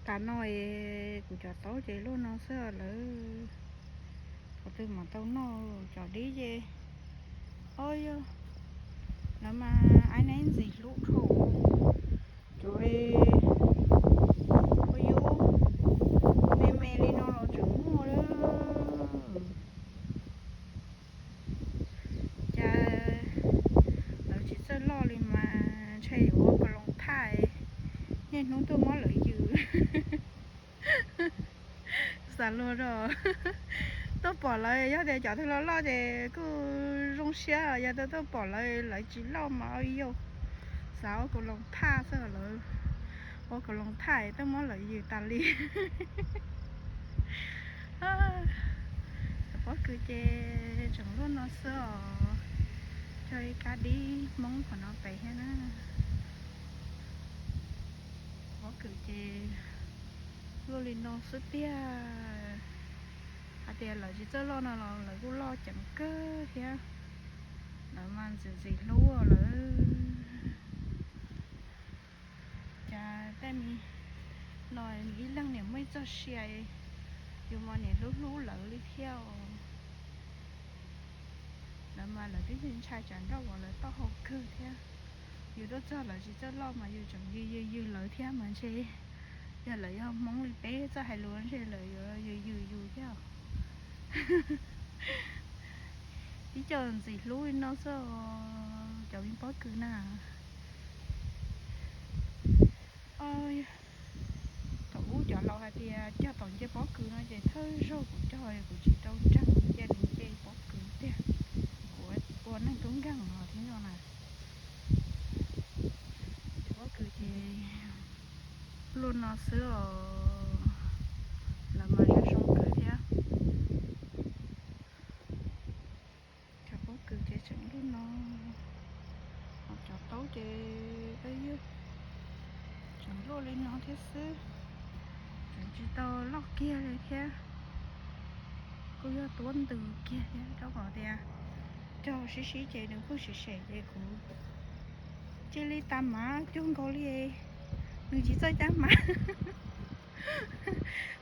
Tas no es kuv cov taub ces luaj no xwb lawm. Qhov twg mam tau noj cov dib ces, o yog, lawv mas ai neb ntxim hlub dhau. Cov ua yub me me li no los tseem muaj lawm. Cas lawv tsis txawj loj li mas ntshe yuav ua kaus loos thaj, niaj hnub tuaj muab lawv yws. Xav luag rau tuaj pom lawv, yog tias cov twg loj loj ces kuj zoo siab, yog tias tuaj pom lawv, lawv tsis loj mas ua yus xav ua kaus loos thaj xwb lawm. Ua kaus loos thaj tuaj muab lawv yws tas li. Cov pob kws ces tseem luaj no xwb os, cog ib kab dib Hmoob qhov no pem thiab na. Pob kws ces luaj li no xwb tiag. Hais tias lawv tsis txawj loj no los lawv kuj loj ceev kawg thiab. Lawv mas ntxim ntxim hlub lawv. Cas tej me no ib leeg niam muaj ib txoj sia, yus mas niam hlub hlub lawv li thiab os. Lawv mas lawv twb ntshai tsam nrauj uas lawv taub hau kawg thiab. Yus tuaj txog lawv tsis txawj loj mas yus tseem yws yws yws lawv thiab mas ntshe yog lawv yog Hmoob li peb txoj hais lus ntshe lawv yuav yws yws yus thiab. Ib co ntxim hlub li no xwb, cov me pob kws na. Thaum ub cov laus hais tias cog tom ncej pob kws no ces thawj zaug kuv cog kuv tsis tau ntseeg nce nws nce pob kws tiag. Kuv ua neej tub nkeeg no thiab no na. Cov pob kws ces luaj no xwb os, lawv mas zoo zoo kawg thiab. Cov pob kws ces tseem luaj no, ho cov taub ces peb yog tseem luaj li no thiab xwb, tseem tsis tau loj kiag li thiab. Kuj yog tuab ntws kiag thiab rau qhov tias cog sib sib ces nws pheej sim sem ces kuv cia li tas mav cuag nkaus li, nws tsis txawj cab mav.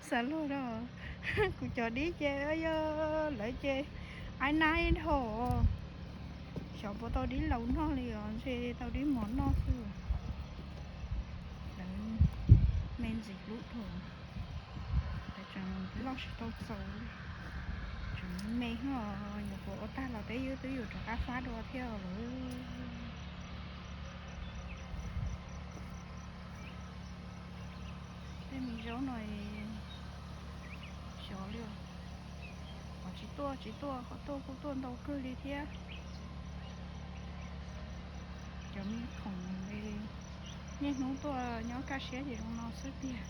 Xav luag rau kuv cov dib ces yog lawv ces aib naib dhau, xyov puas tau dib laus noj li os, ntshe tau dib mos noj xwb. Lawv me ntxim hlub dhau, lawv tseem loj tsis tau txaus li, tseem me me, yuav puas ua tag los peb yub twb yus rov qab fab dua thiab lawm. Tej me zaub no xyov li, qhov tsis tuaj tsis tuaj, qhov tuaj kuj tuaj ntau kawg li thiab. Cov me khoom niaj hnub tuaj nyob kaj siab ces zoo no xwb tiag.